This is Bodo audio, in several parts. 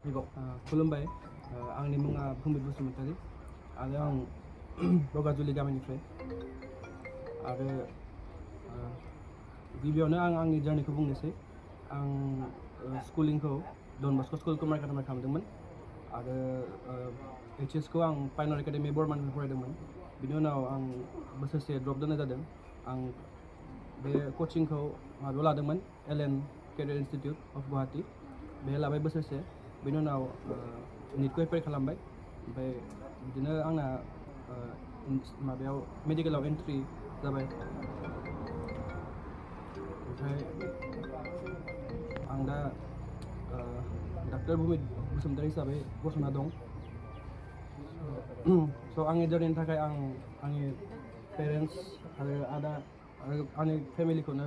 खुलुमबाय आंनि मुङा फुंबिल बसुमतारी आरो आं बगाजुलि गामिनिफ्राय आरो गिबियावनो आं आंनि जार्निखौ बुंनोसै आं स्कुलिंखौ डन बस्क' स्कुल कुमारघाटनिफ्राय खालामदोंमोन आरो HS खौ आं पायनर एकाडेमि बर्मानिफ्राय फरायदोंमोन बिनि उनाव आं बोसोरसे ड्रप दोननाय जादों आं बे कचिंखौ माबायाव लादोंमोन LN career institute of Guwahati बेहाय लाबाय बोसोरसे बेनि उनाव नीटखौ एप्लाइ खालामबाय ओमफ्राय बिदिनो आंना माबायाव मेडिकेलाव एन्ट्रि जाबाय ओमफ्राय आं दा डाक्टर भुमित बसुमतारी हिसाबै गसंना दं स' आंनि जार्निनि थाखाय आं आंनि पेरेन्टस आरो आदा आरो आंनि फेमिलिखौनो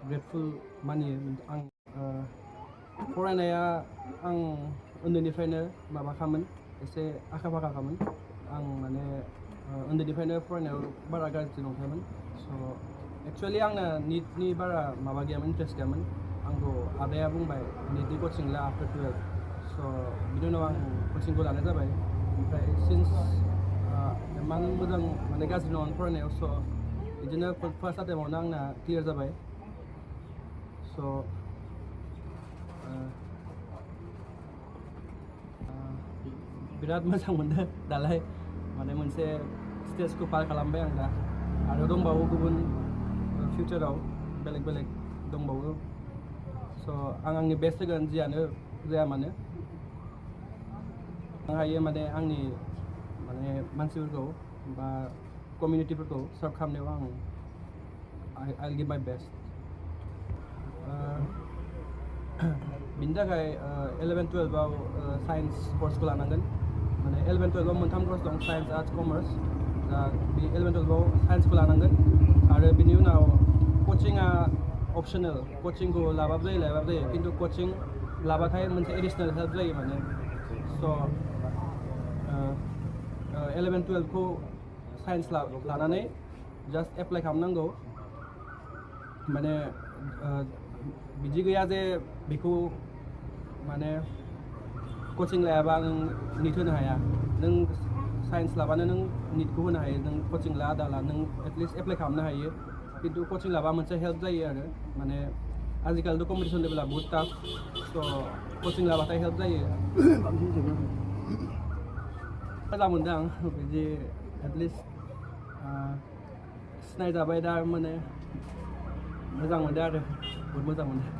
ग्रेटफुल मानियो आं फरायनाया आं उन्दैनिफ्रायनो माबाखामोन एसे आखा फाखाखामोन आं माने उन्दैनिफ्रायनो फरायनायाव बारा गाज्रि नंखायामोन स' एक्सुवेलि आंना नीटनि बारा माबा गैयामोन इन्ट्रेस्ट गैयामोन आंखौ आदाया बुंबाय नीटनि कचिं ला आफ्टार 12 स' बिनि उनाव आं कचिंखौ लानाय जाबाय ओमफ्राय सिन्स इमान मोजां माने गाज्रि नङामोन फरायनायाव स' बिदिनो फार्स्ट आटेमावनो आंना क्लियार जाबाय स' बिराद मोजां मोनदों दालाय माने मोनसे स्टेजखौ पार खालामबाय आं दा आरो दंबावो गुबुन फिउचाराव बेलेग बेलेग दंबावो स' आं आंनि बेस्ट होगोन जियानो जाया मानो आं हायो माने आंनि माने मानसिफोरखौ बा कमिउनिटिफोरखौ सार्भ खालामनायाव आं गिभ माइ बेस्ट बिनि थाखाय 11-12आव साइन्स कर्सखौ लानांगोन माने 11-12आव मोनथाम कर्स दं साइन्स आर्ट्स कमार्स दा बे 11-12आव साइन्सखौ लानांगोन आरो बिनि उनाव कचिंआ अपसनेल कचिंखौ लाबाबो जायो लायाबाबो जायो खिन्थु कचिं लाबाथाय मोनसे एडिसनेल हेल्प जायो माने स' 11-12खौ साइन्स लानानै जास्ट एप्लाइ खालामनांगौ माने बिदि गैया जे बेखौ माने कचिं लायाबा नों नीट होनो हाया नों साइन्स लाबानो नों नीटखौ होनो हायो नों कचिं ला दाला नों एटलिस्ट एप्लाइ खालामनो हायो खिन्थु कचिं लाबा मोनसे हेल्प जायो आरो माने आजिखालिथ' कम्पिटिसन लेभेला बहुत टाफ स' कचिं लाबाथाय हेल्प जायो मोजां मोनदों आं बिदि एटलिस्ट सिनायजाबाय दा माने मोजां मोनदों आरो बहुत मोजां मोनदों